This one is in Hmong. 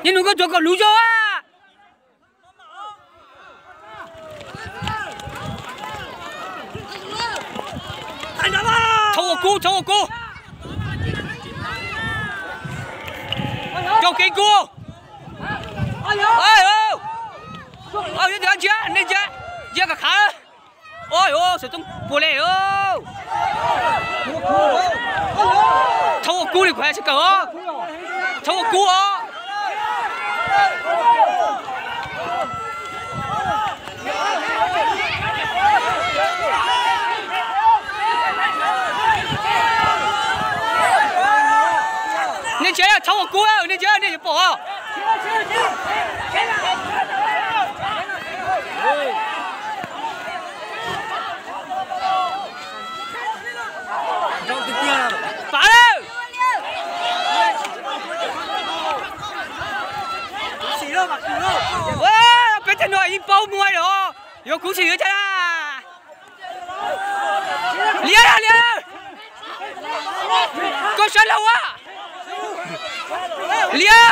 Niaj hnub koj tuav kom luv zog a. Txhob ua kub, txhob ua kub. Coj kev kub. Ntsia, nej ntsia, ntsia kom khav. Oj, xov tooj puas li. Txhob ua kub li kuv hais sawv daws os. Txhob ua kub os. Nej ntsia, txhob ua kub, nej ntsia, nej yuav pom. Pav lawm. Peb tej no yeej paub muaj los, yuav khuv xim yuav cas. Liab, liab. Koj sab laug a. Liab.